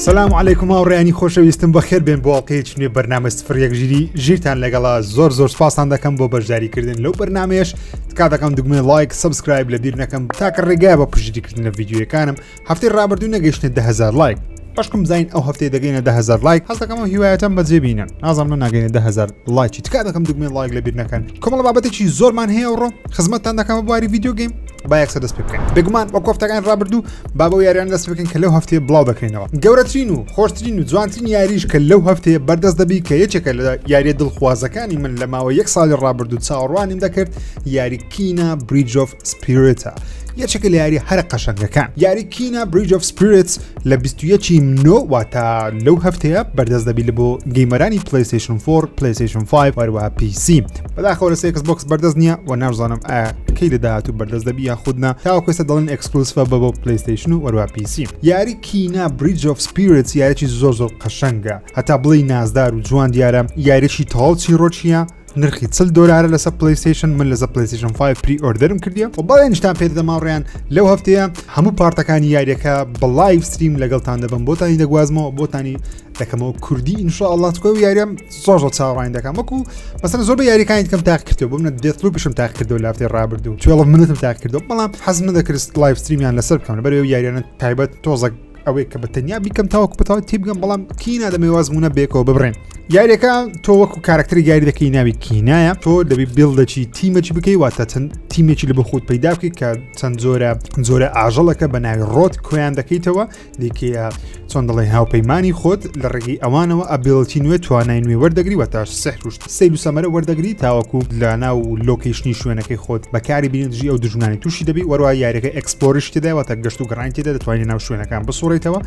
سلام علیکم هاوڕێیانی خۆشەویستم بەخێر بێن بۆ ئەڵلقەیەکی نوێ بەرنامە سفر یەک ژیری ژیرتان لەگەڵا زۆر زۆر سپاسان دەکەم بۆ بەشداریکردن لەو بەرنمەیەش تکا دەکەم دگمەی like subscribe لە بیر نەکەم تاکە ڕێگای بە پشتگیریکردن لە ڤیدیۆیەکانم هەفتەی ڕابردوو نەگەیشتە 10هزار لایک بەشکم زین ئەو هەفتەی دەگەینە 10هزار لایک حەز دەکەم ئەو هیوایەتەم بەجێ بینن نازانم ناگەینە 10هزار لایکی تکا دەکەم دگمەی لایک لە بیر نەکەن کۆمەڵە بابەتێکی زۆرمان هەیە ئەوڕۆ خزمەتتان دەکەم بە بواری video game با یەکسەر دەست پێ بکەین بێگومان وەک هەفتەکانی ڕابردوو با بەو یاریان دەست بکەین کە لەو هەفتەیە بڵاو دەکرێنەوە گەورەترین و خۆشترین و جوانترین یاریش کە لەو هەفتەیە بەردەست دەبی کە یەکێکە لە یاریە دڵخوازەکانی من لە ماوەی یەک ساڵی ڕابردوو چاوەڕوانیم دەکرد یاری Kena Bridge of Spirits ە یەکێکە لە یاری هەرە قەشەنگەکان یاری Kena Bridge of Spirits لە 21 نۆ واتە لەو هەفتەیە بەردەست دەبی لە بۆ gamer انی PlayStation 4 PlayStation 5 هەروەها PC بەداخەوە لەسەر Xbox بەردەست نییە و نازانم ئایا کەی لە داهاتوو بەردەست دەبی یاخود نا تاوەکو ئێستا دەڵێن exclusive ە بە بۆ PlayStation و هەروەها PC یاری Kena Bridge of Spirits یاریی زۆر زۆر قەشەنگە هەتا بڵێی نازدار و جوان دیارە یاریی تەواو چیڕۆکیە نرخی 40 دۆلارە لەسەر PlayStation من لەسەر PlayStation 5 pre-order م کردیە و بەڵێنیشتان پێ دەدەم هاوڕێیان لەو هەفتەیە هەموو part ەکانی یاریەکە بە live stream لەگەڵتان دەبم بۆتانی دەگوازمەوە بۆتانی دەکەمەوە کوردی إن شاء الله چکۆ یاریام زۆر زۆر چاوەڕوانی دەکەم وەکو مەسەن زۆر بە یاریەکانی دیکەم تاق کردەوە بۆ منە Deathloop یشم تاق کردەوە لە هەفتەی ڕابردوو 12 Minutes م تاق کردەوە بەڵام حەزم نەدەکرد live stream یان لەسەر بکەم لەبەر ئەو یاریانە تایبەت تۆزەک ئەوەی کە بە تەنیا بیکەم تاوەکو بەتەواوی تێبگەم بەڵام Kena دەمەوێ وازمونە بێکەوە ببڕێن یاریەکە تۆ وەکو کارکتەری یاری دەکەی ناوی Kena یە تۆ دەبی build ەکی تیمێکی بکەی واتە چەند تیمێکی لە بۆ خۆت پەیدا بکەیت کە چەند جۆرە جۆرە ئاژەڵەکە بە ناوی ڕۆت کۆیان دەکەیتەوە دیکەیە چۆن دەڵێ هاوپەیمانی خۆت لە ڕێگەی ئەوانەوە ability نوێ توانای نوێ وەردەگری وە تا سحر و سەیر و سەمەرە وەردەگری تاوەکو لە ناو location ی شوێنەکەی خۆت بەکاری بینی دژی ئەو دژمنانی تووشی دەبی وەروە یاریەکە explore یش تێدا واتە گەشت و گەڕانی تێدا دەتوانین ناو شوێنەکان بسوڕیتەوە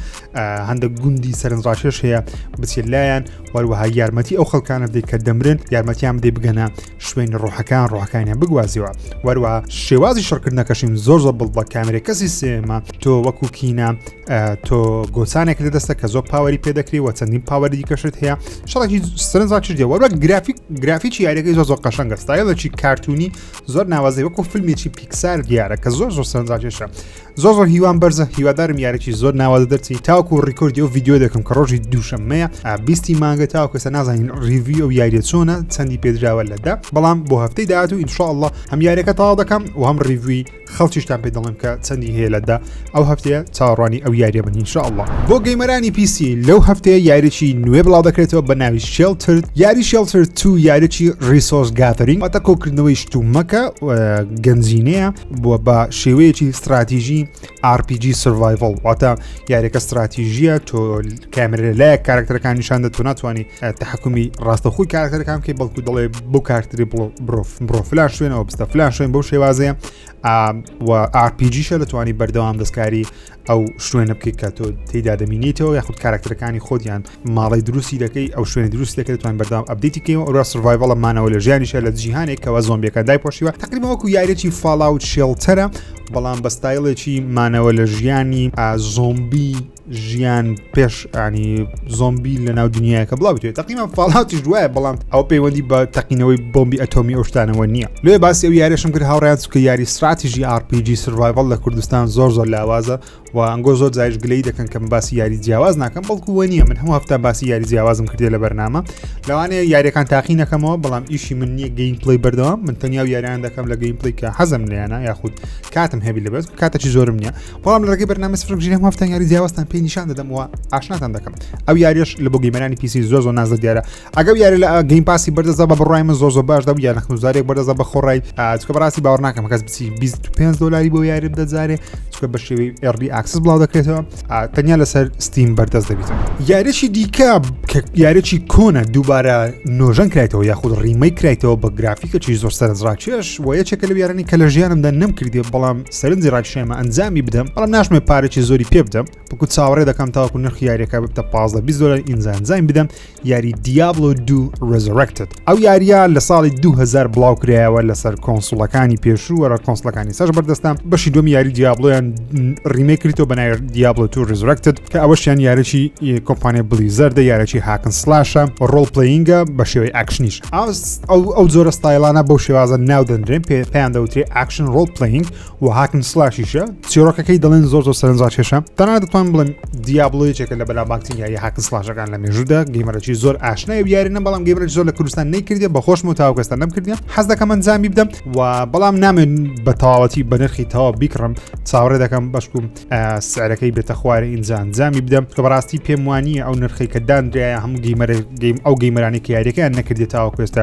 هەندێک گوندی سەرنجڕاکێش هەیە بچێت لایەن وەروەها یارمەتی ئەو خەڵکانە بدەیت کە دەمرن یارمەتیان بدەیت بگەنە شوێنی ڕۆحەکان ڕۆحەکانیان بگوازیەوە وەروە شێوازی شەڕکردنەکەشیم زۆر زۆر بڵ بە کامێرەی کەسی سێمە تۆ وەکو Kena تۆ گۆچانێک لە دەستە کە زۆر power ی پێدەکری و چەندین power ی دیکەشت هەیە شەڕێکی سەرنجڕاکێش دیە وەروە گرافیک گرافیکی یاریەکەی زۆر زۆر قەشەنگە ستایلێکی کارتونی زۆر ناوازەی وەکو فیلمێکی Pixar دیارە کە زۆر زۆر سەرنجڕاکێشە زۆر زۆر هیوام بەرزە هیوادارم یارێکی زۆر ناوازە دەرچی تاوەکو record ی ئەو ڤیدیۆ دەکەم کە ڕۆژی دووشەممەیە بیستی مانگە تاوەکو ئێستا نازانین review ئەو یاریە چۆنە چەندی پێدراوە لەدا بەڵام بۆ هەفتەی داهاتوو إن شاء الله هەم یاریەکە تەواو دەکەم و هەم review ی خەڵکیشتان پێ دەڵێم کە چەندی هەیە لەدا ئەو هەفتەیە چاوەڕوانی ئەو یاریە بن إن شاء الله بۆ gamer انی PC لەو هەفتەیە یاریی نوێ بڵاو دەکرێتەوە بە ناوی Sheltered یاری Sheltered 2 یاریی resource gathering واتە کۆکردنەوەی شتومەکە گەنجینەیە بووە بە شێوەیەکی ستراتیژی RPG survival واتە یاریەکە ستراتیژیە تۆ کامێرە لایەک کارکتەرەکان نیشان دە تۆ ناتوانانی تحکمی ڕاستەخۆی کارکتەرەکان بکەی بەڵکو دەڵێ بۆ کارکتەری بڕۆ فلان شوێنەوە بستە فلان شوێن بەو شێوازەیە و RPG شە دەتوانی بەردەوام دەستکاری ئەو شوێنە بکەیت کە تۆ تێیدا دەمینیتەوە یاخود کارکتەرەکانی خۆتیان ماڵی دروستی دەکەی ئەو شوێنی دروست دەکەیت توان بەردەوام update ی کەیەوە ئەوڕا survival ە مانەوە لە ژیانیشە لە جیهانێک کەوا زۆمبیەکان دایپۆشیوە تقریبا وەکو یاریی Fallout Shelter ە بەڵام بە ستایلێکی مانەوە لە ژیانی زۆمبی ژیان پێش ینی زۆمبی لە ناو دنیاکە بڵاو تقریبا Fallout یش وایە بەڵام ئەو پەیوەندی بە تەقینەوەی بۆمبی ئەتۆمی ئەو شتانەوە نییە لێ باسی ئەو یاریشم کرد هاوڕیان چکە یاری استراتیژی RPG survival لە کوردستان زۆر زۆر لاوازە و ئەنگۆ زۆر جایش گلەی دەکەن کە من باسی یاری جیاواز ناکەم بەڵکو وە نییە من هەموو هەفتە باسی یاری جیاوازم کردێ لە بەرنامە لەوانەیە یاریەکان تاقی نەکەمەوە بەڵام ئیشی من نییە gameplay بەردەوام من تەنیا و یاریان دەکەم لە gameplay کە حەزم لێیانە یاخود کاتم هەبی لەبەر کاتێکی زۆرم نییە بەڵام لە ڕێگەی بەرنامە سفر ژیرە هەموو هەفتە یاری جیاوازتان پێ نیشان دەدەم و ئاشناتان دەکەم ئەو یاریش لە بۆ gamer انی PC زۆر زۆر نازە دیارە ئەگەر یاری لە Game Pass ی بەردەزا بە بڕای من زۆر زۆر باش دەبوو یان نەخنوزارێک بەردەزا بە خۆڕای چکە بەڕاستی باوەڕ ناکەم کەس بچی 25 دلاری بۆ یاری بدە جارێ چکە بە شێوەی early access بڵاو دەکرێتەوە تەنیا لەسەر Steam بەردەست دەبیت یاریی دیکە کە یاریی کۆنە دووبارە نۆژەن کرایتەوە یاخود remake کرایتەوە بە گرافیکەکی زۆر سەرنجڕاکێش و یەکێکە لەو یارانی کە لە ژیانمدا نەمکردێ بەڵام سەرنجی ڕاکشێمە ئەنجامی بدەم بەڵام ناشمێ پارێکی زۆری پێ بدەم بەڵکو چاوەڕێ دەکەم تاوەکو نرخی یاریەکە ببتە 15 20 دلار ئینجا ئەنجامی بدەم یاری Diablo 2 Resurrected ئەو یاریە لە ساڵی 2000 بڵاو کرایەوە لەسەر console ەکانی پێشوو وەرە console ەکانی سەش بەردەستان بەشی دوم یاری Diablo یان یاریان remake کردەوە بە ناوی Diablo 2 Resurrected کە ئەوەشیان یاریی کۆمپانیای Blizzard ە یاریی hack and slash ە role playing ە بە شێوەی ئاکشنیش ئەو جۆرە ستایلانە بەو شێوازە ناودەنرێن پێیان دەوترێ action role playing و hack and slash یشە چیرۆکەکەی دەڵێن زۆر زۆر سەرنجڕاکێشە تەنها دەتوانم بڵێم Diablo یەکێکە لە بەناوبانگترین یاری hack and slash ەکان لە مێژوودا gamer ەکی زۆر ئاشنای و یارینە بەڵام gamer ەکی زۆر لە کوردستان نەیکردیە بە خۆشم و تاوەکو ئێستا نەمکردیە حەز دەکەم ئەنجامی بدەم و بەڵام نامێن بە تەواوەتی بە نرخی تەواو بیکڕم چاوەڕێ دەکەم بەشکم سعرەکەی بێتە خوارێ ئینجا ئەنجامی بدەم کە بەڕاستی پێم وانییە ئەو نرخی کە دانرایە هەموو gamer game ئەو gamer انی کە یاریەکەیان نەکردێت تاوەکو ئێستا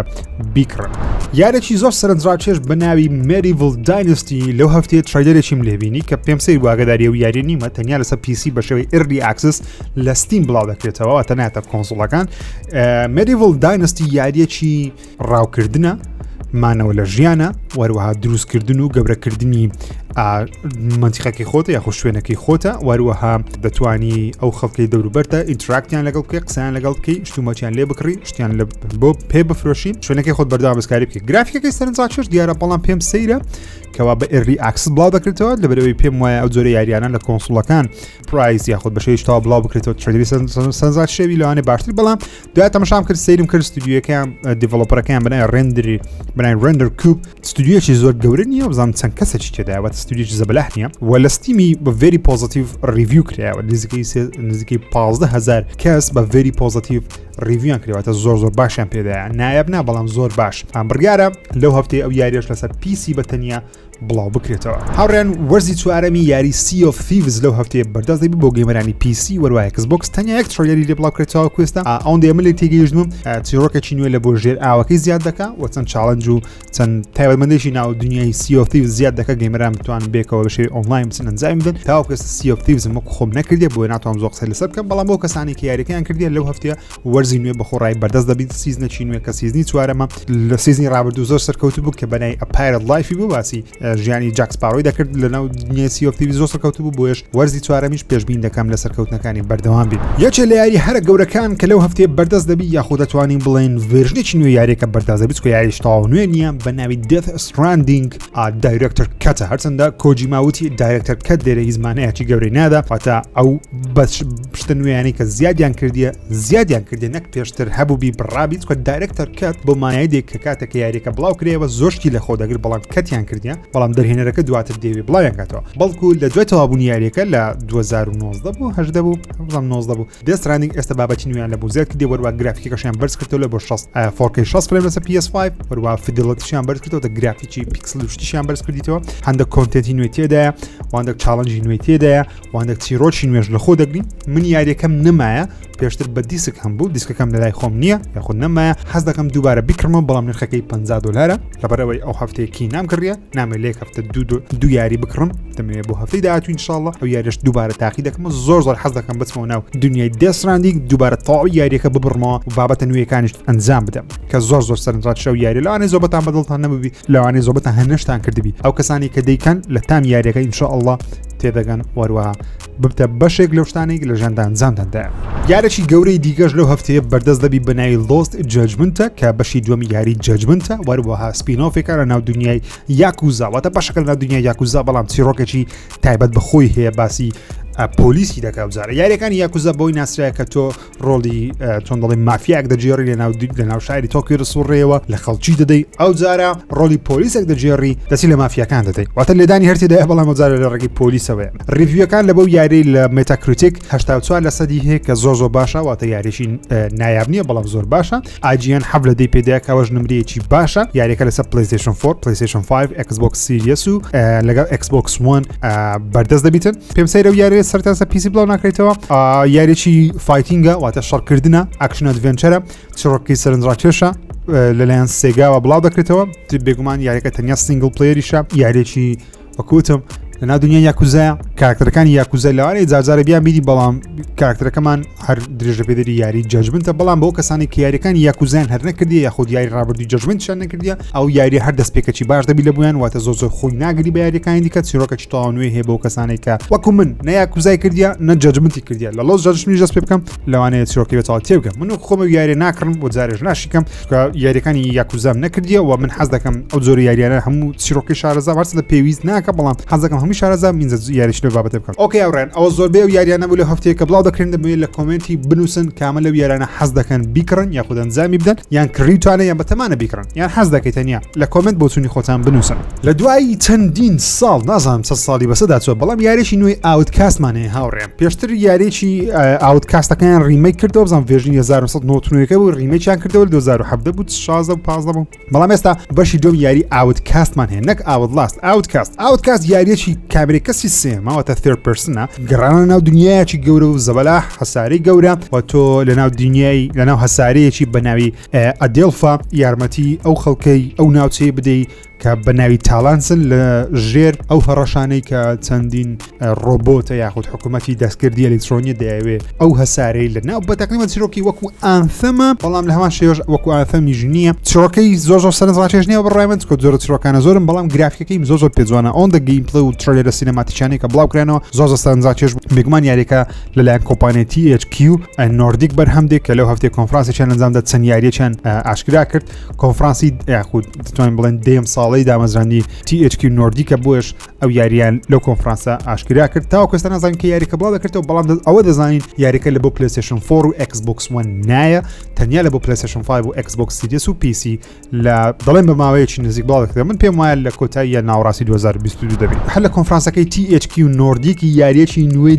بیکڕن. یارێکی زۆر سەرنجڕاکێش بە ناوی Medieval Dynasty لەو هەفتەیە trailer ێکیم لێبینی کە پێم سەیر بوو ئاگاداری ئەو یاریە نیمە تەنیا لەسەر PC بە شێوەی early access لە Steam بڵاو دەکرێتەوە واتە ناتە console ەکان Medieval Dynasty یاریەکی ڕاوکردنە مانەوە لە ژیانە وەروەها دروستکردن و گەورەکردنی مەنتیقەکەی خۆتە یاخۆ شوێنەکەی خۆتە وەروەها دەتوانی ئەو خەڵکی دەوروبەرتە interact یان لەگەڵ بکەی قسەیان لەگەڵ بکەی شتومەچیان لێ بکڕی شتیان لە بۆ پێ بفرۆشی شوێنەکەی خۆت بەردەوام بەسکاری بکەی گرافیکەکەی سەرنجڕاکێش دیارە بەڵام پێم سەیرە کەوا بە early access بڵاو دەکرێتەوە لەبەرەوەی پێم وایە ئەو جۆرە یاریانە لە console ەکان price یاخود بە شێوەی تەواو بڵاو بکرێتەوە trailer ی سەرنجڕاکێشەوی لەوانەیە باشتر بەڵام دوای تەمەشام کرد سەیرم کرد ستودیۆکەیان developer ەکەیان بەناوی ڕێندری بەناوی Render Cube ستودیۆیەکی زۆر گەورە نییە بزانم چەند کەسێکی تێدایە واتە ستودیۆیەکی زەبەلاح نییە و لە Steam ی بە very positive review کرایەوە نزیکەی نزیکەی 15000 کەس بە very positive review یان کردواتە زۆر زۆر باشیان پێدایە نایاب نا بەڵام زۆر باش ئەم بڕیارە لەو هەفتەی ئەو یاریش لەسەر PC بە تەنیا بڵاو بکرێتەوە. هاوڕێیان وەرزی چوارەمی یاری Sea of Thieves لەو هەفتەیە بەردەست دەبی بۆ gamer انی PC وەروە Xbox تەنیا یەک trailer ی لێ بڵاو کرێتەوە کوێستا ئەوەندەی من لێ تێگەیشتم چیرۆکێکی نوێ لە بۆ ژێر ئاوەکەی زیاد دەکا و چەند challenge و چەند تایبەتمەندێکی ناو دنیای Sea of Thieves زیاد دەکا gamer ان بتوان بێکەوە بە شێوەی ئۆنلاین بچن ئەنجامی بدەن تاوەکو ئێستا Sea of Thieves وەکو خۆم نەکردیە بۆیە ناتوانم زۆر قسەی لەسەر بکەم بەڵام بۆ کەسانی کە یاریەکەیان کردیە لەو هەفتەیە وەرزی نوێ بە خۆڕایی بەردەست دەبیت season ێکی نوێ کە season ی چوارەمە لە season ی ڕابردوو زۆر سەرکەوتو بوو کە بەنای A Pirate Life ی بوو باسی ژیانی جاک سپارۆی دەکرد لە ناو دنیای Sea of Thieves زۆر سەرکەوتو بوو بۆیەش وەرزی چوارەمیش پێشبین دەکەم لە سەرکەوتنەکانی بەردەوام بین یەکێ لە یاری هەرە گەورەکان کە لەو هەفتەیە بەردەست دەبی یاخود دەتوانین بڵێن version ێکی نوێ یاریەکە بەردەست دەبیت چونکە یاریش تەواو نوێ نییە بە ناوی Death Stranding Director's Cut ە هەرچەندە کۆجیما وتی Director's Cut لێرە هیچ مانایەکی گەورەی نادا واتە ئەو بەش شتە نوێیانەی کە زیادیان کردیە زیادیان کردێ نەک پێشتر هەبوو بی بڕابی چکە Director's Cut بۆ مانای دێک کە کاتێک کە یاریەکە بڵاو کرایەوە زۆر شتی لە خۆ دەگرت بەڵام cut یان کردیە بەڵام دەرهێنەرەکە دواتر دەیەوێ بڵاویان کاتەوە بەڵکو لە دوای تەوابوونی یاریەکە لە 2019 بوو 18 بوو بزانم 19 بوو Death Stranding ئێستا بابەتی نوێیان لە بۆ زیاد کردی وەروە گرافیکەکەشیان بەرز کردەوە لە بۆ 4K 60 frame لەسەر PS5 وەروە fidelity شیان بەرز کردەوە گرافیکی پیکسل و شتیشیان بەرز کردیتەوە هەندێک content ی نوێ تێدایە وهندێک challenge ی نوێی تێدایە وهندێک چیرۆکی نوێژ لە خۆ دەگری من یاریەکەم نمایە پێشتر بە دیسک هەم بوو دیسکەکەم لەلای خۆم نییە یاخود نەمایە حەز دەکەم دووبارە بیکڕمەوە بەڵام نرخەکەی 50 دلارە لەبەرەوەی ئەو هەفتەیەکی نام کڕیە نامێ لێک هەفتە دوو دوو یاری بکڕم دەمەوێت بۆ هەفتەی داهاتوو ئینشاءاللە ئەو یاریش دووبارە تاقی دەکەم زۆر زۆر حەز دەکەم بچمەوە ناو دنیای Death Stranding دووبارە تەواوی یاریەکە ببڕمەوە و بابەتە نوێیەکانیش ئەنجام بدەم کە زۆر زۆر سەرنجڕاکێشە ئەو یاری لەوانەیە زۆربەتان بەدڵتان نەبووبی لەوانەیە زۆربەتان هەنەشتان کردبی ئەو کەسانی کە دەیکەن لە تام یاریەکە ئینشاءاللە تێدەگەن وەروەها ببتە بەشێک لەو شتانێک لە ژیاندا ئەنجامداندا. یارێکی گەورەی دیگەش لەو هەفتەیە بەردەست دەبی بە ناوی Lost Judgment ە کە بەشی دووەمی یاری Judgment ە وەروەها spin-off ێکە لە ناو دنیای یاکوزا واتە بەشەکە لە ناو دنیای یاکوزا بەڵام چیرۆکێکی تایبەت بە خۆی هەیە باسی پۆلیسی دەکا بجارە یاریەکانی یاکوزا بۆی ناسرایە کە تۆ ڕۆڵی چۆن دەڵێ مافیاک دەگێڕی لە ناو لە ناو شاری تۆکیۆ دەسوڕێەوە لە خەڵکی دەدەی ئەو جارە ڕۆڵی پۆلیسێک دەگێڕی دەچی لە مافیاکان دەدەی واتە لێدانی هەرتی دای بەڵام ئەو جارە لە ڕێگەی پۆلیسەوەیە review ەکان لە بەو یاری لە Metacritic 84 لە سەدی هەیە کە زۆر زۆر باشە واتە یاریشی نایاب نییە بەڵام زۆر باشە IGN حەف لە دەی پێدایە کە ئەوەش نمرەیەکی باشە یاریەکە لەسەر PlayStation 4 PlayStation 5 Xbox Series و لەگەڵ Xbox One بەردەست دەبیتن پێم سەیرە و یاریە سەرتاسە PC بڵاو ناکرێتەوە یاریی fighting ە واتە شەڕکردنە action adventure ە چڕۆکی سەرنجڕاکێشە لەلایەن Sega وە بڵاو دەکرێتەوە بێگومان یاریەکە تەنیا single player یشە یاریێکی وەکوتم لەناو دنیا یاکوزایە. کارکتەرەکانی یاکوزە لەوانەیە جارجارە بیان بینی بەڵام کارکتەرەکەمان هەر درێژە پێدەری یاری Judgment ە بەڵام بۆ کەسانی کە یاریەکانی یاکوزیان هەر نەکردیە یاخود یاری ڕابردوو Judgment شان نەکردیە ئەو یاری هەر دەست پێکەچی باش دەبی لە بویان واتە زۆر زۆر خۆی ناگری بە یاریەکانی دیکە چیرۆکەکی تەواو نوێ هەیە بۆ کەسانێک کە وەکو من نە یاکوزای کردیە نە Judgment ی کردیە لە Lost Judgment دەست پێ بکەم لەوانەیە چیرۆکی بە تەواو تێبگەم من و خۆم یاری ناکڕم بۆ جارێش ناشیکەم کە یاریەکانی یاکوزام نەکردیە و من حەز دەکەم ئەو جۆری یاریانە هەموو چیرۆکی شارەزا هەرچەندە پێویست ناکە بەڵام حەز دەکەم هەموو شارەزا مینزە یاریش لەو بابەتە بکەم okay هاوڕێیان ئەوە زۆربەی ئەو یاریانە بوو لە هەفتەیە کە بڵاو دەکرێن دەمەوێت لە comment ی بنووسن کامە لەو یارانە حەز دەکەن بیکڕن یاخود ئەنجامی بدەن یان کڕیوتانە یان بەتەمانە بیکڕن یان حەز دەکەیت تەنیا لە comment بۆچوونی خۆتان بنووسن. لە دوای چەندین ساڵ نازانم چەند ساڵی بەسەدا چوە بەڵام یاریی نوێی Outcast مان هەیە هاوڕێم پێشتر یاریی Outcast ەکەیان remake کردەوە بزانم version ی 1999 بوو remake یان کردەوە 2017 بوو 16 15 بوو بەڵام ئێستا بەشی دوم یاری Outcast مان هەیە نەک Outlast Outcast Outcast یاریەکی کامێرەی کەسی سێماوەتە third person ە گەڕانە ناو دنیایەکی گەورە و زەبەلاح هەسارەی گەورە و تۆ لە ناو دنیای لە ناو هەسارەیەکی بە ناوی ئەدێلفا یارمەتی ئەو خەڵکەی ئەو ناوچەیە بدەی کە بە ناوی تالانسن لە ژێر ئەو هەڕەشانەی کە چەندین ڕۆبۆتە یاخود حکوومەتی دەستکردی ئەلیکترۆنی دەیەوێ ئەو هەسارەی لە ناو بە تەقریبا چیرۆکی وەکو Anthem ە بەڵام لە هەمان شێوەش وەکو Anthem یش نییە چیرۆکەی زۆر زۆر سەرنجڕاکێش نییە بڕای من چکۆ جۆرە چیرۆکانە زۆرم بەڵام گرافیکەکەی زۆر زۆر پێجوانە ئۆن دە gameplay و trailer ە cinematic انەی کە بڵاو کرانەوە زۆر زۆر سەرنجڕاکێش بێگومان یاریەکە لەلایەن کۆمپانیای THQ Nordic بەرهەم دێت کە لەو هەفتەیە کۆنفرانسێکیان ئەنجامدا چەند یاریەکیان ئاشکرا کرد کۆنفرانسی یاخود دەتوانین بڵێن دەیەم ساڵەی دامەزراندنی THQ Nordic ە بۆیش ئەو یاریان لەو کۆنفرانسە ئاشکرا کرد تاوەکو ئێستا نازانین کە یاریەکە بڵاو دەکرێتەوە بەڵام ئەوە دەزانین یاریەکە لە بۆ PlayStation 4 و Xbox One نایە تەنیا لە بۆ PlayStation 5 و Xbox Series و PC لە دەڵێن بە ماوەیەکی نزیک بڵاو دەکرێت من پێم وایە لە کۆتایی یا ناوەڕاستی 2022 دەبێت هەر لە کۆنفرانسەکەی THQ Nordic یاریەکی نوێی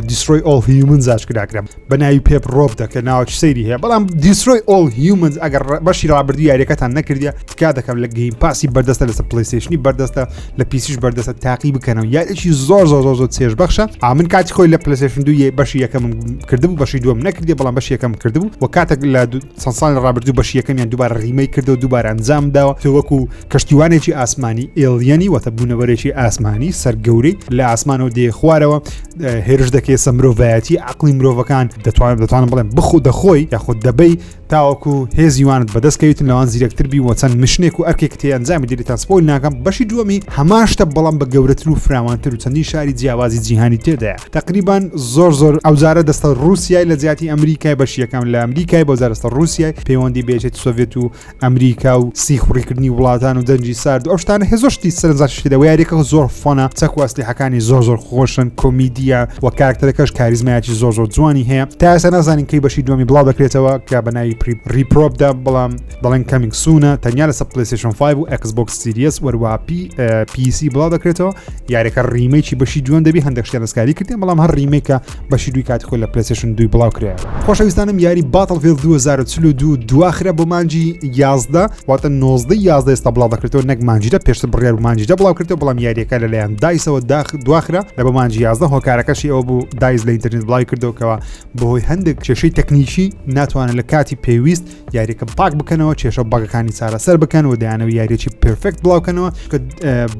Destroy All Humans ئاشکرا کرا بە ناوی PrepProp دەکە ناوەکی سەیری هەیە بەڵام Destroy All Humans ئەگەر بەشی ڕابردوو یاریەکەتان نەکردە تکا دەکەم لە Game Pass ی بەردەستە لەسەر PlayStation ی بەردەستە لە PC ش بەردەستە تاقی بکەنەوە یاریی زۆر زۆر زۆر زۆر چێژ بەخشە ئامن کاتی خۆی لە PlayStation دوو بەشی یەکەم کردبوو بەشی دووەم نەکردی بەڵام بەشی یەکەم کردبوو و کاتێک لە چەند ساڵی ڕابردوو بەشی یەکەمیان دووبارە remake کردەوە دووبارە ئەنجام داوە تۆ وەکو کەشتیوانێکی ئاسمانی alien ی واتە بوونەوەرێکی ئاسمانی سەرگەورەی لە ئاسمانەوە دێ خوارەوە هێرش دەکەێت سە مرۆڤایەتی عقلی مرۆڤەکان دەتوانن دەتوانن بڵێن بخۆ دەخۆی یاخود دەبەی تاوەکو هێزی وانت بەدەست کەویتن لەوان زیرەکتر بی وە چەند mission ێک و ئەرکێک تێ ئەنجامی دەریتان spoil ناکەم بەشی دووەمی هەمان شتە بەڵام بە گەورەتر و فراوانتر و چەندین شاری جیاوازی جیهانی تێدایە تقریبان زۆر زۆر ئەوجارە دەستە رووسای لە جیاتی ئەمریکای بەشی یەکەم لە ئەمریکای بۆ جارەستە رووسای پەیوەندی بێژێت سۆڤێت و ئەمریکا و سیخوڕیکردنی وڵاتان و جەنگی سارد و ئەو شتانە هێ زۆر شتی سەرنجڕاکێشی تێدا یاریەکە زۆر fun ە چەک و ئەسلیحەکانی زۆر زۆر خۆشن کۆمیدیە و کارکتەرەکەش کاریزمایەکی زۆر زۆر جوانی هەیە تا ئێستا نازانین کەی بەشی دووەمی بڵاو دەکرێتەوە کە بە ناوی PrepProp دا بەڵام دەڵێن coming soon ە تەنیا لەسەر PlayStation 5 و Xbox Series وەروە پی PC بڵاو دەکرێتەوە یاریەکە remake ی بەشی دووەم دەبی هەندێک شتیان دەستکاری کردن بەڵام هەر remake ە بەشی دووی کاتی خۆی لە PlayStation دووی بڵاو کرایەوە. خۆشەویستانم یاری Battlefield 2042 دواخرا بۆ مانگی 11 واتە 19 11 ئێستا بڵاو دەکرێتەوە نەک مانگی دە پێشتر بڕیار بوو مانگی دە بڵاو کردەوە بەڵام یاریەکە لەلایەن DICE ەوە داخ دواخرا لە بۆ مانگی 11 هۆکارەکەشی ئەوە بوو DICE لە ئینتەرنێت بڵاوی کردەوە کەوا بەهۆی هەندێک کێشەی تەکنیکی ناتوانن لە کاتی پێویست یاریەکە پاک بکەنەوە کێشە bug ەکانی چارەسەر بکەن و دەیانەوە یاریەکی perfect بڵاوکەنەوە کە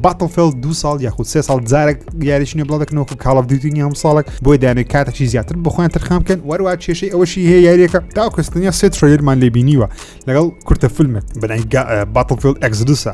Battlefield دو ساڵ یاخود سێ ساڵ جارێک یاریی نوێ بڵاو دەکەنەوە کە Call of Duty هەم ساڵێک بۆی دانێ کاتێکی زیاتر بۆ خۆیان تەرخان بکەن وەروە کێشەی ئەوەشی هەیە یاریەکە تا کەستنیا سێ trailer مان لێ بینیوە لەگەڵ کورتە فیلمێک بەناوی Battlefield Exodus ە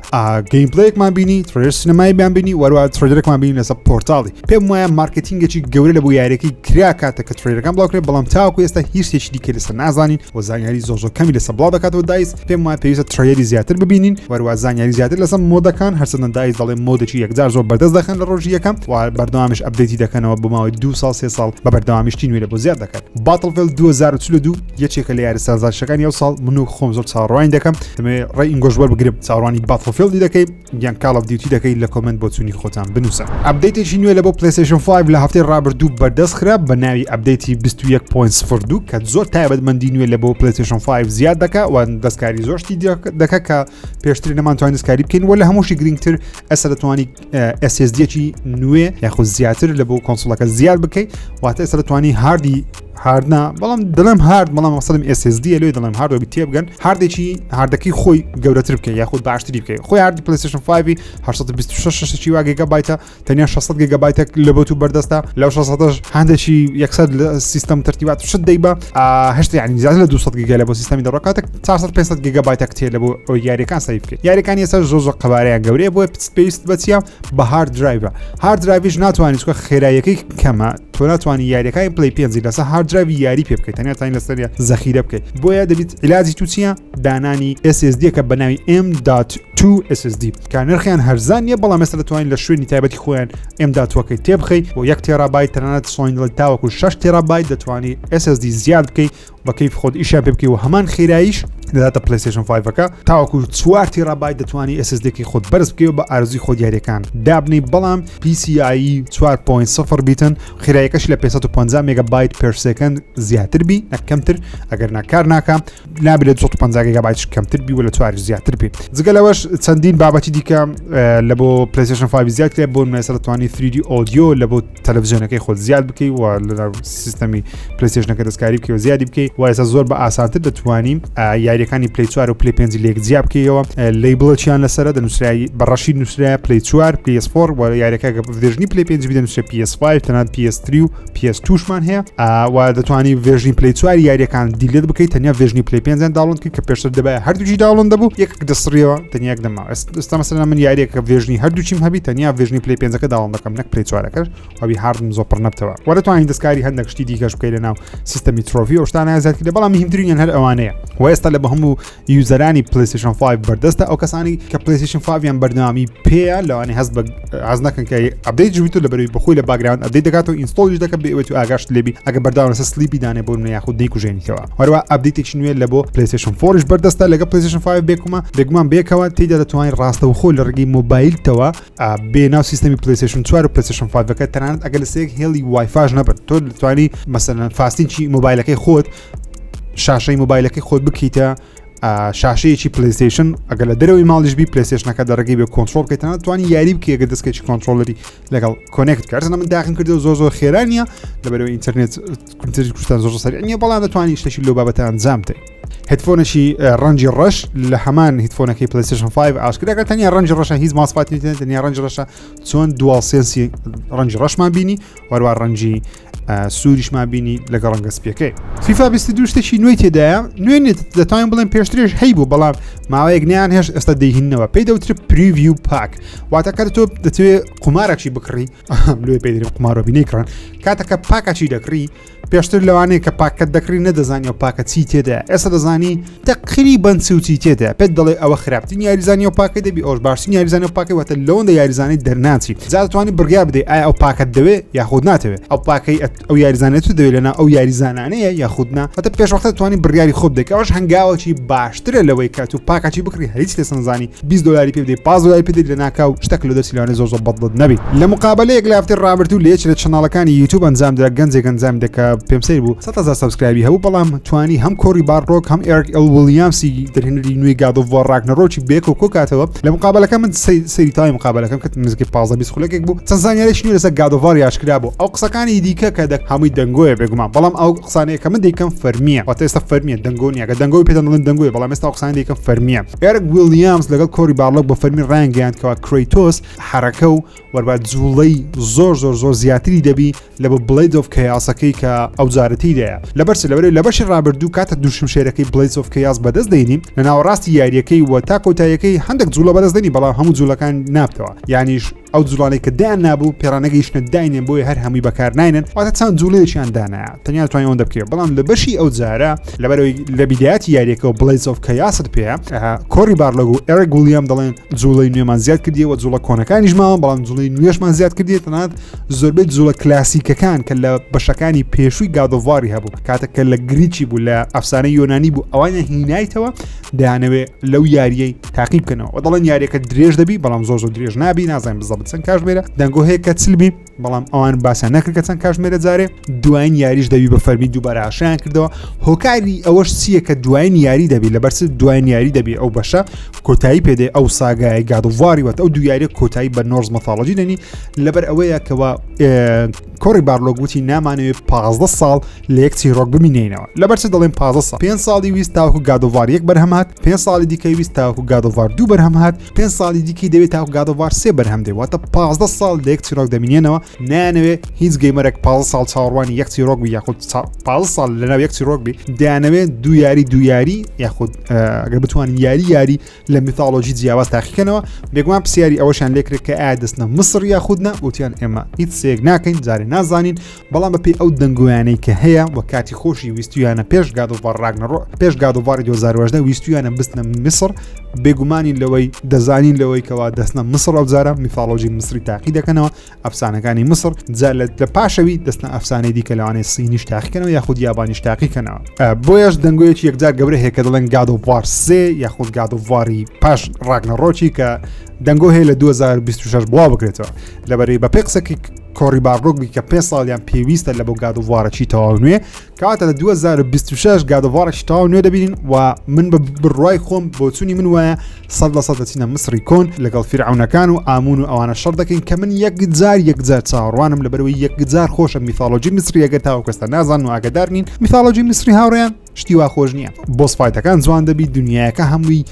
gameplay ێکمان بینی trailer سینەمایی بیان بینی وەروە trailer ێکمان بینی لەسەر portal ی پێم وایە مارکتینگێکی گەورە لە بۆ یاریەکەی کرا کاتە کە trailer ەکان بڵاو کرێت بەڵام تاوەکو ئێستا هیچ شتێکی دیکە لەسەر نازانین و زانیاری زۆر زۆر کەمی لەسەر بڵاو دەکاتەوە DICE پێم وایە پێویستە trailer ی زیاتر ببینین وەروە زانیاری زیاتر لەسەر mode ەکان هەرچەندە DICE دەڵێ mode ێکی یەکجار زۆر بەردەست دەخەن لە ڕۆژی یەکەم و بەردەوامیش update ی دەکەنەوە بۆ ماوەی دو ساڵ سێ ساڵ بە بەردەوامی شتی نوێ لە بۆ زیاد دەکات Battlefield 2042 یەکێکە لە یاری سازشەکانی ئەو ساڵ من و خۆم زۆر چاوەڕوانی دەکەم دەمەوێت ڕێی ئینگۆش وەربگرم چاوەڕوانی Battlefield ی دەکەی یان Call of Duty دەکەی لە comment بۆچوونی خۆتان بنووسن. update ێکی نوێ لە بۆ PlayStation 5 لە هەفتەی ڕابردوو بەردەست خرا بە ناوی update ی 21.02 کە زۆر تایبەتمەندی نوێ لە بۆ PlayStation 5 زیاد دەکا و دەستکاری زۆر شتی دەکا کە پێشتر نەمانتوانی دەستکاری بکەین و لە هەمووشی گرنگتر ئێستا دەتوانی SSD ێکی نوێ یاخود زیاتر لە بۆ console ەکە زیاد بکەیت واتە ئێستا دەتوانی hard ی hard نا بەڵام دەڵێم hard بەڵام مەسەلم SSD لێ دەڵێم hard بی تێبگەن hard ێکی hard ەکەی خۆی گەورەتر بکە یاخود باشتری بکەی خۆی hard ی PlayStation 5 826 شەشی وا گێگابایتە تەنیا 600 گێگابایتێک لە بۆ تو بەردەستە لەو 600 هەندێکی یەکسەر لە سیستەم تەرتیبات شت دەیبە هەشت یعنی زیاتر لە 200 گیگا لە بۆ سیستەمی دەڕۆ کاتێک 400 500 گێگابایتێک تێ لە بۆ ئەو یاریەکان save بکەیت یاریەکانی ئێستا زۆر زۆر قەبارەیان گەورەیە بۆیە پێویست بە چییە بە hard drive ە hard drive یش ناتوانانی چکە خێراییەکەی کەمە تۆ ناتوانانی یاریەکانی Play پێنجی لەسەر hard drive ی یاری پێ بکەیت تەنیا تاین لەسەر زەخیرە بکەیت بۆیە دەبیت عیلاجی تو چییە دانانی SSD کە بە ناوی M.2 SSD کە نرخیان هەرزان نییە بەڵام ئێستا دەتوانین لە شوێنی تایبەتی خۆیان M.2 ەکەی تێبخەی بۆ یەک تێرابایت تەنانەت سۆنی دەڵێت تاوەکو 6 تێرابایت دەتوانی SSD زیاد بکەی بە کەیف خۆت ئیشیان پێ بکەی و هەمان خێراییش دەداتە PlayStation 5ەکە تاوەکو 4 تێرابایت دەتوانی SSD ەکەی خۆت بەرز بکەی و بە ئارزوی خۆت یاریەکان دابنی بەڵام PCIe 4.0 بیتن خێرایەکەش لە 550 مێگابایت per second زیاتر بی نەک کەمتر ئەگەر ناکار ناکە نابێت لە 250 گیگابایتش کەمتر بی و لە چواریش زیاتر بی جگە لەوەش چەندین بابەتی دیکە لە بۆ PlayStation 5 زیاد کرێت بۆ نمونە دەتوانی 3D audio لە بۆ تەلەڤزیۆنەکەی خۆت زیاد بکەی و لە سیستەمی PlayStation ەکە دەستکاری بکەی و زیادی بکەی و ئێستا زۆر بە ئاسانتر دەتوانی یاریەکانی Play 4 و Play 5 لێک جیا بکەیەوە label ەکیان لەسەرە دەنووسرای بە ڕەشی نووسرایە Play 4 PS4 و یاریەکە version ی Play 5 دەنووسرێ PS5 تەنانەت PS3 و PS توشمان هەیە و دەتوانی version ی Play چواری یاریەکان delete بکەیت تەنیا version ی Play پێنجیان download کە پێشتر دەبای هەردووکی download دەبوو یەک دەسڕیەوە تەنیا یەک دەما ئێستا مەسەلەن من یاریەکە version ی هەردووچیم هەبی تەنیا version ی Play پێنجەکە download دەکەم نەک Play چوارەکەش ئەوی hard م زۆر پڕ نەبتەوە وە دەتوانین دەستکاری هەندێک شتی دیکەش بکەیت لە ناو سیستەمی trophy و شتانە زیاد کردە بەڵام مهمترینیان هەر ئەوانەیە و ئێستا لە بە هەموو user انی PlayStation 5 بەردەستە ئەو کەسانی کە PlayStation 5 یان بەردەوامی پێیە لەوانەیە هەست بە هەز نەکەن کە update ژویت لە بەروی بەخۆی لە background update دەکات و install یش دەکە بێ ئەوەی تو ئاگاشت لێبی ئەگە بەردەوام لەسەر sleep ی دانێ بۆ نمونە یاخود نەیکوژێنیتەوە هەروە update ێکی نوێ لە بۆ PlayStation 4 بەردەستە لەگە PlayStation 5 بێکومە بێگومان بێکەوە تێدا دەتوانین ڕاستەوخۆ لە ڕێگەی مۆبایلتەوە بێ ناو سیستەمی PlayStation 4 و PlayStation 5ەکە تەنانەت ئەگەر لەسەر یەک هێڵی WiFi ش نەبن تۆ دەتوانی مەسەلەن fast link ی مۆبایلەکەی خۆت شاشەی مۆبایلەکەی خۆت بکەیتە شاشەیەکی PlayStation ئەگەر لە دەرەوەی ماڵیش بی PlayStation ەکە دەڕگەی بێ کۆنترۆل بکەیت تەنانەت توانی یاری بکەی ئەگەر دەستکێکی controller ی لەگەڵ connect کرد من داخم کردو زۆر زۆر خێرا نییە لەبەرەوەی ئینتەرنێت کونتری کوردستان زۆر زۆر سەریع نییە بەڵام دەتوانی شتێکی لەو بابەتە ئەنجام بدەیت headphone ێکی ڕەنگی ڕەش لە هەمان headphone ەکەی PlayStation 5 ئاشکرا کرد تەنیا ڕەنگی ڕەشە هیچ ماسفاتی نییە تەنیا ڕەنگی ڕەشە چۆن DualSense ی ڕەنگی ڕەشمان بینی وەروە ڕەنگی سووریشمان بینی لەگەڵ ڕەنگە سپیەکەی. فیفا 22 شتێکی نوێی تێدایە نوێ نیت دەتوانین بڵێن پێشترێش هەیبوو بەڵام ماوەیەک نیان هێشت ئێستا دەیهینەوە پێی دەوترێت preview pack واتە کاتە تۆ دەتەوێت قومارەکی بکڕی لێ پێ دەرێن قومارۆ بینەی کڕن کاتەکە pack ەکی دەکڕی پێشتر لەوانەیە کە pack ەت دەکڕی نەدەزانی ئەو pack ە چی تێدا ئێستا دەزانی تەقریبەن چی و چی تێدا پێت دەڵێ ئەوە خراپترین یاریزانی ئەو pack ەی دەبی ئەوش باشترین یاریزانی ئەو pack ەی واتە لەوەندە یاریزانی دەرناچی جا دەتوانی بڕیار بدەی ئایا ئەو pack ەت دەوێ یاخود ناتەوێ ئەو pack ەی ئەو یاریزانێت تو دەوێت لەنا ئەو یاریزانانەیە یاخود نا هەتا پێش وەختە توانی بڕیاری خۆ بدەیت ئەوش هەنگاوەکی باشترە لەوەی کە تو pack ەکی بکڕی هیچ لێ سنزانی 20 دلاری پێ بدەی 5 دلاری پێ بدەی لەناکاو شتێک لە دەستی لەوانەیە زۆر زۆر بەدڵت نەبی لە مقابلەیەک لە هەفتەی ڕابردوو لە یەکێک لە channel ەکانی یوتیوب ئەنجام درا گەنجێک ئەنجام دەکا پێم سەیر بوو 100,000 subscribe ی هەبوو بەڵام توانی هەم کۆری بارلۆگ هەم ئێرک ئێل ویلیامسی دەرهێنەری نوێی God of War Ragnarok ی بێکەوە کۆکاتەوە لە مقابلەکە من سەیری تای مقابلەکەم کە نزیکەی 15 20 خولەکێک بوو چەند زانیاریی نوێ لەسەر God of War ئاشکرا بوو ئەو قسەکانی دیکە کە دەک هەمووی دەنگۆیە بێگومان بەڵام ئەو قسانەیە کە من دەیکەم فەرمیە واتە ئێستا فەرمیە دەنگۆ نییە کە دەنگۆی پێدان دەڵێن دەنگۆیە بەڵام ئێستا ئەو قسانەی دەیکەم فەرمیە ئێرک ویلیامز لەگەڵ کۆری بارلۆگ بە فەرمی ڕایانگەیاند کەوا کرەیتۆس حەرەکە و وەربا جوڵەی زۆر زۆر زۆر زیاتری دەبی لە بۆ Blades of Chaos ەکەی کە ئەو جارەتی دەیە لەبەر چ لەبەرەوەی لە بەشی ڕابردوو کاتە دوو شمشێرەکەی Blades of Chaos بەدەست دەینی لە ناوەڕاستی یاریەکەی و تا کۆتاییەکەی هەندێک جوڵە بەدەست دەینی بەڵام هەموو جوڵەکان نابتەوە یانیش ئەو جوڵانەی کە دایان نابوو پێڕانەگەیشتە داینێن بۆیە هەر هەمووی بەکار ناینن واتە چەند جوڵەیەکیان دانایە تەنیا توانای ئەوەندە بکەیت بەڵام لە بەشی ئەو جارە لەبەرەوەی لە بیدایەتی یاریەکەەوە Blades of Chaos ت پێیە کۆری بارلۆگ و ئێرک ویلیام دەڵێن جوڵەی نوێمان زیاد کردیەوە جوڵە کۆنەکانیش ماوە بەڵام جوڵەی نوێشمان زیاد کردیە تەنانەت زۆربەی جوڵە کلاسیکەکان کە لە بەشەکانی پێشووی God of War ی هەبوو کاتێک کە لە گریکی بوو لە ئەفسانە یۆنانی بوو ئەوانە هینایتەوە دەیانەوێ لەو یاریەی تاقی بکەنەوە و دەڵێن یاریەکە درێژ دەبی بەڵام زۆر زۆر درێژ نابی نازانین بزە. بەزەبت چەند کاژمێرە، دەنگۆ هەیە کە 40 بی، بەڵام ئەوان باسیان نەکرد کە چەند کاژمێرە جارێ. دوایین یاریش دەبی بە فەرمی دووبارە ئاشیان کردەوە. هۆکاری ئەوەش چییە کە دوایین یاری دەبی؟ لەبەر چ دوایین یاری دەبی؟ ئەو بەشە کۆتایی پێدێ ئەو saga ی God of War ی وەت ئەو دوو یاریە کۆتایی بە Norse mythology دەنی، لەبەر ئەوەیە کەوا کۆری بارلۆگ وتی نامانەوێت 15 ساڵ لە یەک چیرۆک بمینینەوە. لەبەر چ دەڵێن 15 ساڵ؟ 5 ساڵی ویست تاوەکو God of War یەک بەرهەم هات، 5 ساڵی دیکەی ویست تاوەکو God of War دوو بەرهەم هات، 5 ساڵی دیکەی دەوێت تاوەکو God of War سێ بەرهەم دێ، واتە 15 ساڵ لە یەک چیرۆک دەمینێنەوە. نایانەوێ هیچ gamer ێک 15 ساڵ چاوەڕوانی یەک چیرۆک بی یاخود 15 ساڵ لەناو یەک چیرۆک بی. دەیانەوێت دوو یاری دوو یاری یاخود ئەگەر بتوانن یاری یاری لە mythology جیاواز تاقیکەنەوە. بێگومان پرسیاری ئەوەشیان لێکرێت کە ئایا دەستنە مسڕ یاخود نا، وتیان ئێمە هیچ سێک ناکەین، جارێ نازانین. بەڵام بەپێی ئەو دەنگۆیانەی کە هەیە و کاتی خۆشی ویستویانە پێش God of War Ragnarok، پێش God of War ی 2018 ویستویانە بستنە میسر، بێگومانین لەوەی دەزانین لەوەی کەوا دەستنە میسر ئەو جارە mythology میسری تاقی دەکەنەوە، ئەفسانەکانی میسر. جا لە پاشەوی دەستنە ئەفسانەی دیکە، لەوانەیە سینیش تاقیکەنەوە یاخود یابانیش تاقیکەنەوە. بۆیەش دەنگۆیەکی یەکجار گەورە هەیە کە دەڵێن God of War سێ یاخود God of War ی پاش Ragnarok ی کە دەنگۆ هەیە لە 2026 بڵاو بکرێتەوە. لەبەرەی بە پێ قسەکی کۆری بارلۆگ بی کە 5 ساڵیان پێویستە لە بۆ God of War ەکی تەواو نوێ، کاتە لە 2026 God of War ەکی تەواو نوێ دەبینین. و من بە بڕوای خۆم بۆچوونی من وایە 100% دەچینە مسری کۆن، لەگەڵ فیرعونەکان و ئامون و ئەوانە شەڕ دەکەین، کە من یەکجار یەکجار چاوەڕوانم، لەبەرەوەی یەکجار خۆشە mythology میسری. ئەگەر تاوە کەستە نازان و ئاگدار نین، mythology میسری هاوڕێیان شتی وا خۆش نییە. boss fight ەکان جوان دەبی، دنیاەکە هەمووی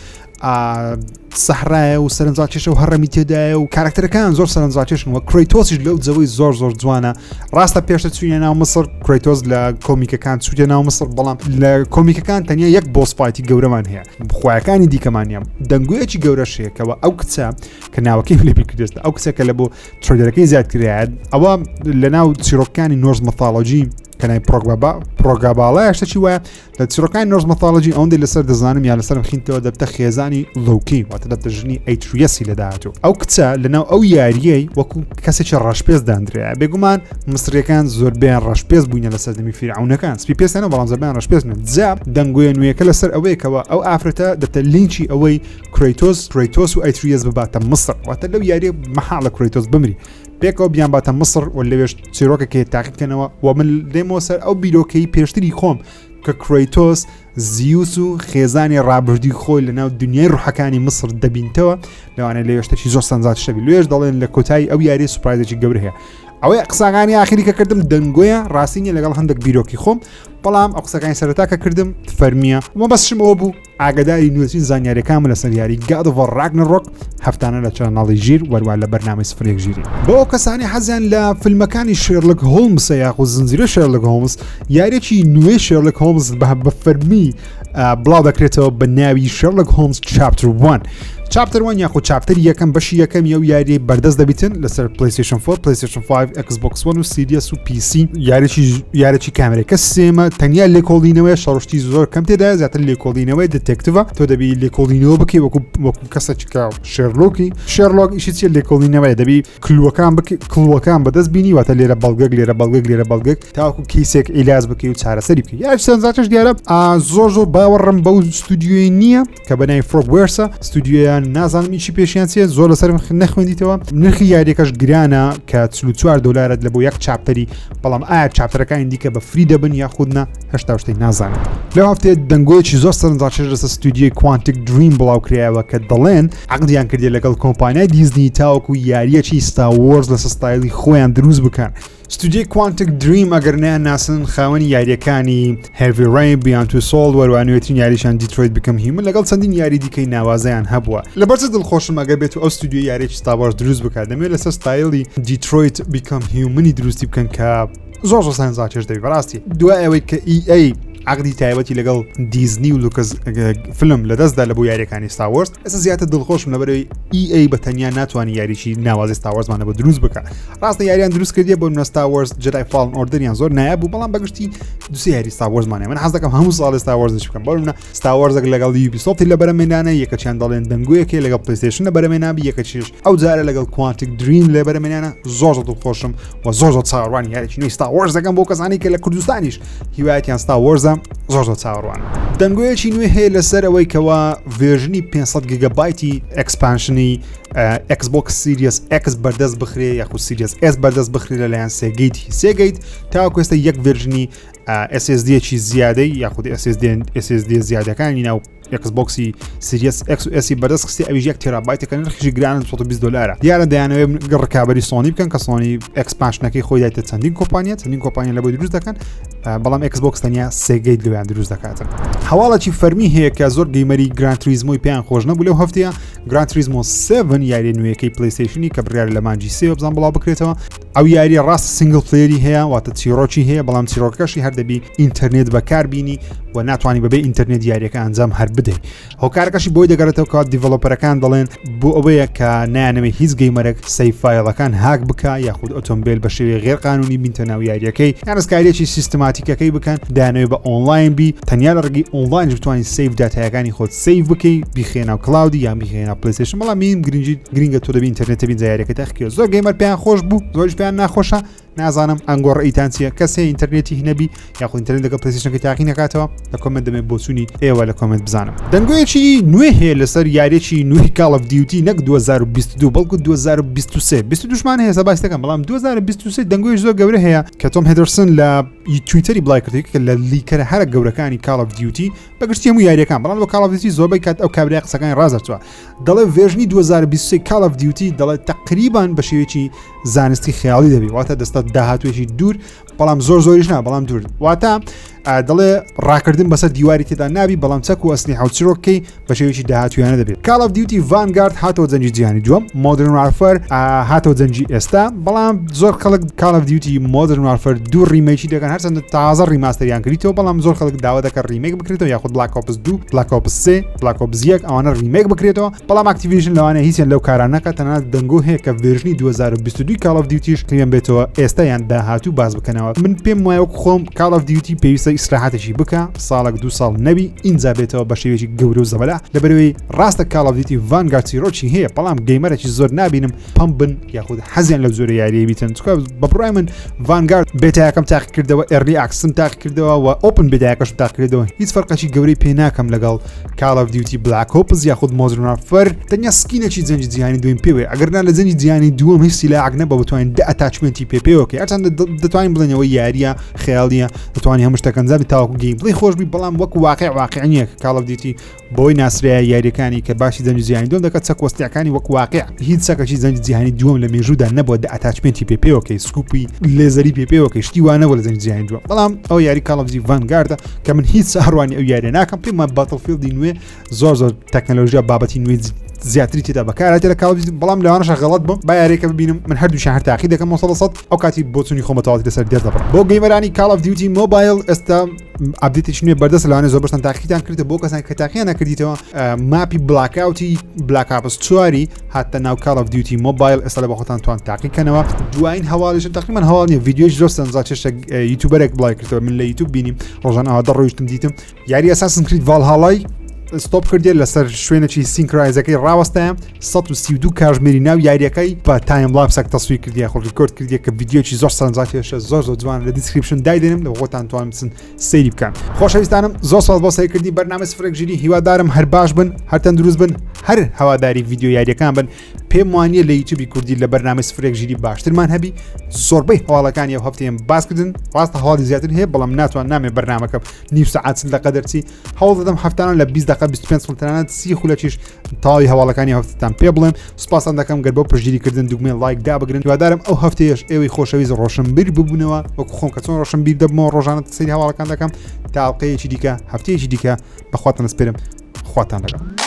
سەحرایە و سەرنجڕاکێشە و هەڕەمی تێدایە و کارکتەرەکان زۆر سەرنجڕاکێشن و کرەیتۆسیش لەو جەوەی زۆر زۆر جوانە. ڕاستە پێشتە چوینە ناو مسر، کرەیتۆس لە کۆمیکەکان چووتە ناو مسر، بەڵام لە کۆمیکەکان تەنیا یەک boss fight ی گەورەمان هەیە، خویەکانی دیکەمان نیە. دەنگویەکی گەورەشەیەکەوە ئەو کچە کە ناوەکەی لێ بیرکردێت، ئەو کچە کە لە بۆ trailer ەکەی زیاد کرایە، ئەوە لە ناو چیرۆکانی Norse mythology کە ناوی پرۆگابا پرۆگاباڵە شتێکی وایە. لە چیرۆکانی Norse mythology ئەوەندەی لەسەر دەزانم یا لەسەرم خینتەوە دەبتە خێزانی لۆکی، واتە دەبتە ژنی ئەیتریەسی لە داهاتوو. ئەو کچە لەناو ئەو یاریەی وەکو کەسێکی ڕەشپێست دانرێ. بێگومان مسریەکان زۆربیان ڕەشپێست بووینە لە سەردەمی فیرعونەکان، سپی پێستانە بەڵام زۆربیان ڕەشپێست بوون. جا دەنگۆیە نوێیەکە لەسەر ئەوەیە کەوا ئەو ئافرەتە دەبتە لینکی ئەوەی کرەیتۆس کرەیتۆس و ئەیتریەس بباتە مسر، واتە لەو یاریە مەحاڵە کرەیتۆس بمری، پێکەوە بیانباتە مسڕ و لەوێش چیرۆکەکەی تاقیکەنەوە. و من دێمەوە سەر ئەو بیرۆکەی پێشتری خۆم کە کرەیتۆس زیوس و خێزانی ڕابردووی خۆی لە ناو دنیای ڕوحەکانی مسر دەبینتەوە. لەوانەیە لە شتێکی زۆر سەنجات شەبی لێش دەڵێن لە کۆتایی ئەو یاری surprise ێکی گەورە هەیە. ئەوەی قسەکانی ئاخری کە کردم دەنگۆیە ڕاستی نیە لەگەڵ هەندێک بیرۆکی خۆم، بەڵام ئەو قسەکانی سەرەتا کە کردم فەرمیە وە بەسشم ئەوە بوو ئاگداری نوێترین زانیاریەکانم لەسەر یاری God of Ragnarok هەفتانە لە channel ی ژیر وەروە لە بەرنامەی سفرێک ژیری. بۆ ئەو کەسانی حەزیان لە فیلمەکانی شێرلک هۆڵمسە یاخود زنجیرە شێرلک هۆڵمس، یاریەکی نوێی شێرلک هۆڵمس بە فەرمی بڵاو دەکرێتەوە بە ناوی شێرلک هۆڵمس Chapter 1. Chapter 1 یاخود chapter ی یەکەم، بەشی یەکەم یە و یاری بەردەست دەبیتن لەسەر PlayStation 4، PlayStation 5، Xbox 1 و Series و PC. یاریی یاریی کامێرەکە سێمە تەنیا لێکۆڵینەوەی شەڕشتی زۆر کەم تێدا، زیاتر لێکۆڵینەوەی detective ە. تۆ دەبی لێکۆڵینەوە بکەی وەکو وەکو کەسێکە شێرلۆکی. شێرلۆک ئیشی چیە؟ لێکۆڵینەوەی دەبی clue ەکان بکەی، clue ەکان بەدەست بینی، واتە لێرە بەڵگەک، لێرە بەڵگەک، لێرە بەڵگەک، تاوەکو case ێک عیلاج بکەی و چارەسەری بکەی. یاریی سەرنجڕاکێش دیارە. زۆر زۆر باوەڕم بەو ستودیۆی نییە کە بە ناوی Frogwares ە ستودیۆیان، نازانم ئیشی پێشیان چیە، زۆر لەسەرم نەخوێندیتەوە. نرخی یاریەکەش گرانە کە 44 دلارت لە بۆ یەک chapter ی، بەڵام ئایا chapter ەکانی دیکە بە free دەبن یاخود نا هێشتا شتێک نازانم. لەو هەفتەیە دەنگۆیەکی زۆر سەرنجڕاکێش لەسەر ستودیۆی Quantic Dream بڵاوکرایەوە کە دەڵێن عەقدیان کردیە لەگەڵ کۆمپانیای دیزنی تاوەکو یاریەکی Star Wars لەسەر ستایلی خۆیان دروست بکەن. ستودیۆی Quantic Dream ئەگەر نیان ناسن خاوەنی یاریەکانی Heavy Rain، Beyond Two Souls، وەروە نوێترین یاریشان Detroit Become Human لەگەڵ چەندین یاری دیکەی ناوازەیان هەبووە. لەبەرچ دڵخۆشم ئەگەر بێت و ئەو ستودیۆ یاریی Star Wars دروست بکات، دەمێت لەسەر ستایلی Detroit Become Human ی دروستی بکەن کە زۆر زۆر سەرنجڕاکێش دەبی بەڕاستی. دوای ئەوەی کە EA عەقدی تایبەتی لەگەڵ دیزنی و Lucasfilm لەدەستدا لە بۆ یاریەکانی Star Wars، ئێستا زیاتر دڵخۆشم لەبەرەوەی EA بە تەنیا ناتوانانی یاریی ناوازی Star Wars مانە بۆ دروست بکە. ڕاستە یاریان دروست کردیە بۆ منە Star Wars Jedi Fallen Order یان زۆر نایاب بوو، بەڵام بەگشتی دوسێ یاری Star Wars مانە. من حەز دەکەم هەموو ساڵ Star Wars بکەم. بۆ منە Star Wars ەک لەگەڵ Ubisoft ی لە بەرەمێنانە، یەکەچیان دەڵێن دەنگۆیەکەی لەگەڵ PlayStation لە بەرەمێنابی، یەکەچیش ئەو جارە لەگەڵ Quantic Dream لە بەرەمێنانە. زۆر زۆر دڵخۆشم و زۆر زۆر چاوەڕوانی یاریی نوێی Star Wars دەکەم. بۆ کەسانی کە لە کوردستانیش هیوایەتیان Star Wars ە زۆر زۆر چاوەڕوان. دەنگۆیەکی نوێ هەیە لەسەر ئەوەی کەوا version ی 500 گیگابایتی expansion ی Xbox Series X بەردەست بخرێ یاخود Series S بەردەست بخرێ لەلایەن Seagate ی Seagate تاوەکو ئێستا یەک version ی SSDیەکی زیادەی یاخود SSD SSD زیادەکانی ناو Xbox ی Series X و S ی بەدەست خستی ئەویش یەک تێرابایتەکە نرخیشی گرانە 220 دلارە. دیارە دەیانەوێت ڕکابەری سۆنی بکەن کە سۆنی expansion ەکەی خۆی دایتە چەندین کۆمپانیا، چەندین کۆمپانیا لە بۆی دروست دەکەن، بەڵام Xbox تەنیا Seagate لەویان دروست دەکاتن. هەواڵێکی فەرمی هەیە کە زۆر gamer ی Gran Turismo ی پێیان خۆش نەبوو لەو هەفتەیە. Gran Turismo 7 یاری نوێیەکەی PlayStation ی کە بڕیار لە مانگی سێ بزان بڵاو بکرێتەوە. ئەو یاریە ڕاست single player ی هەیە، واتە چیرۆکی هەیە، بەڵام چیرۆکەشی هەر دەبی ئینتەرنێت بەکاربینی و ناتوانانی بەبێ ئینتەرنێت یاریەکە ئەنجام هەر بدەیت. هۆکارەکەشی بۆی دەگەڕێتەوە کە developer ەکان دەڵێن بۆ ئەوەیە کە نایانەوێت هیچ gamer ێک save file ەکان هاک بکە یاخود ئۆتۆمبیل بە شێوەی غێر قانونی بینتە ناو یاریەکەی یان دەستکاریەکی systematic ەکەی بکەن. دانەوێت بە ئۆنلاین بی، تەنیا لە ڕێگەی ئۆنلاین بتوانین save داتایەکانی خۆت save بکەی، بیخێنە cloud ی یان بیخێنە PlayStation. بەڵام میم گرنگی گرنگە تۆ دەبی ئینتەرنێتە بین یاریەکە تاقیکەوە. زۆر gamer پێیان خۆش بوو، زۆریش پێیان ناخۆشە. نازانم ئەنگۆ ڕئیتان چییە، کەس هەیە ئینتەرنێتی هەنەبی یاخود ئینتەرنێت لەگەڵ PlayStation ەکەی تاقی نەکاتەوە؟ لە comment دەمێ بۆچوونی ئێوە لە comment بزانم. دەنگۆیەکی نوێ هەیە لەسەر یاریەکی نوێی Call of Duty، نەک 2022 بەڵکو 2023. 22 شمان هەیە باس دەکەم، بەڵام 2023 دەنگۆی زۆر گەورە هەیە کە تۆم هێدرسن لە تویتەری بڵای کردی کە لە leaker ە هەرە گەورەکانی Call of Duty بەگشتی هەموو یاریەکان، بەڵام بۆ Call of Duty زۆربەی کات ئەو کابرای قسەکانی ڕازەچوە. دەڵێ version ی 2023 Call of Duty دەڵێ تقریبان بە شێوەیەکی زانستی خەیاڵی دەبی، واتە دەستە داهاتوێکی دوور، بەڵام زۆر زۆریش نا بەڵام دوور. واتە دەڵێ ڕاکردن بەسەر دیواری تێدا نابی، بەڵام چەک و ئەسلی حوچرۆکەی بە شێوەیەکی داهاتویانە دەبێت. Call of Duty Vanguard هاتەوە جەنگی جیهانی دووەم، Modern Warfare هاتەوە جەنگی ئێستا، بەڵام زۆر خەڵک Call of Duty Modern Warfare دوو remake ی دەکەن، هەرچەندە تازە remaster یان کردیتەوە، بەڵام زۆر خەڵک داوا دەکەن remake بکرێتەوە، یاخود Black Ops دوو، Black Ops سێ، Black Ops یەک ئەوانە remake بکرێتەوە. بەڵام Activision لەوانەیە هیچیان لەو کاران نەکات. تەنانەت دەنگۆ هەیە کە version ی 2022 Call of Duty ش قیمەن بێتەوە ئێستا یان داهاتوو باز بکەنەوە. من پێم وایە وەک خۆم Call of Duty پێویستە ئیسراحەتێکی بکە، ساڵێک دوو ساڵ نەبی ئینجا بێتەوە بە شێوەیەکی گەورە و زەبەلا. لەبەرەوەی ڕاستە Call of Duty Vanguard چیرۆکی هەیە، بەڵام gamer ێکی زۆر نابینم pump بن یاخود حەزیان لەو جۆرە یاریە بیتن، چونکە بە بڕای من Vanguard beta یەکەم تاقیکردەوە، early access م تاقیکردەوە و open beta یەکەشم تاقیکردەوە، هیچ فەرقێکی گەورەی پێ ناکەم لەگەڵ Call of Duty Black Ops یاخود Modern Warfare. تەنیا skin ێکی جەنگی جیهانی دووەم پێوەیە، ئەگەرنا لە جەنگی جیهانی دووەم هیچ سیلاحێک نەبوو بتوانین دە attachment ی پێ پێوەکەی. هەرچەندە دەتوانین بڵێنەوە یاریە خەیاڵیە، دەتوانین هەموو شتەکە ئەنجامی تاوەکو gameplay خۆش بی، بەڵام وەکو واقع واقع نییە کە Call of Duty بۆی ناسرایە یاریەکانی کە باسی جەنگی جیهانی دووەم دەکات چەک وەستیەکانی وەک واقع هیچ چەکەکی جەنگی جیهانی دووەم لە مێژوودا نەبووە دە attachment ی پێ پێوەکەی scope ی laser ی پێ پێوەکەی شتی وانەوە لە جەنگی جیهانی دووەم. بەڵام ئەو یاری Call of Duty Vanguard ە کە من هیچ چاڕوانی ئەو یاریە ناکەم. پێم وایە Battlefield ی نوێ زۆر زۆر تەکنەلۆژیا بابەتی نوێ زیاتری تێدا بەکارهاتێ لە Call of Duty، بەڵام لەوانەشە غەڵەت بم، با یاریەکە ببینم. من هەردووشیان هەر تاقی دەکەم 100%، ئەو کاتی بۆچوونی خۆم بە تەواوەتی لەسەر دەردەبڕم. بۆ gamer انی Call of Duty Mobile ئێستا update ێکی نوێ بەردەست، لەوانەیە زۆر بەشتان تاقیتان کردە. بۆ کەسان کە تاقییان نەکردیتەوە، map ی Blackout ی Black Ops چواری هاتە ناو Call of Duty Mobile، ئێستا لە بەخۆتان توان تاقیکەنەوە. دوایین هەواڵیش تقریبا هەواڵ نیە، ڤیدیۆش زۆر سەرنجڕاکێشە، YouTuber ێک بڵای کردەوە، من لە یوتیوب بینیم ڕۆژانە ئەوە دەڕۆیشتم دیتم یاری Assassin's Creed Valhalla ی stop کردێ لەسەر شوێنێکی synchronize ەکەی ڕاوەستایە. 132 کاژمێری ناو یاریەکەی بە time lapse ێک تەسویر کردیە، خۆ record کردیە، کە ڤیدیۆکی زۆر سەرنجڕاکێشە، زۆر زۆر جوان. لە description دایدێنم لە خۆتان توان بچن سەیری بکەن. خۆشەویستانم زۆر سپاس بۆ سەیرکردنی بەرنامەی سفرێک ژیری. هیوادارم هەر باش بن، هەر تەندروست بن، هەر هەواداری ڤیدیۆ یاریەکان بن. پێم وانییە لە یوتیوبی کوردی لە بەرنامەی سفرێک ژیری باشترمان هەبی. زۆربەی هەواڵەکانی ئەو هەفتەیەم باسکردن، ڕاستە هەواڵی زیاتر هەیە بەڵام ناتوان نامێ بەرنامەکە نیو سەعات چل دقە دەرچی. هەوڵ دەدەم هەفتانە لە 20 دقە 25 خول تەنانەت 30 خولەکیش تەواوی هەواڵەکانی هەفتەتان پێ بڵێم. سوپاستان دەکەم گەر بۆ پشتگیریکردن دوگمەی like دابگرن. هیوادارم ئەو هەفتەیەش ئێوەی خۆشەویست ڕۆشنبیر ببوونەوە وەکو خۆم کە چۆن ڕۆشنبیر دەبمەوە ڕۆژانە سەیری هەواڵەکان دەکەم. تا ئەڵقەیەکی دیکە هەفتەیەکی دیکە بەخواتان دەسپێرم، خواتان لەگەڵ.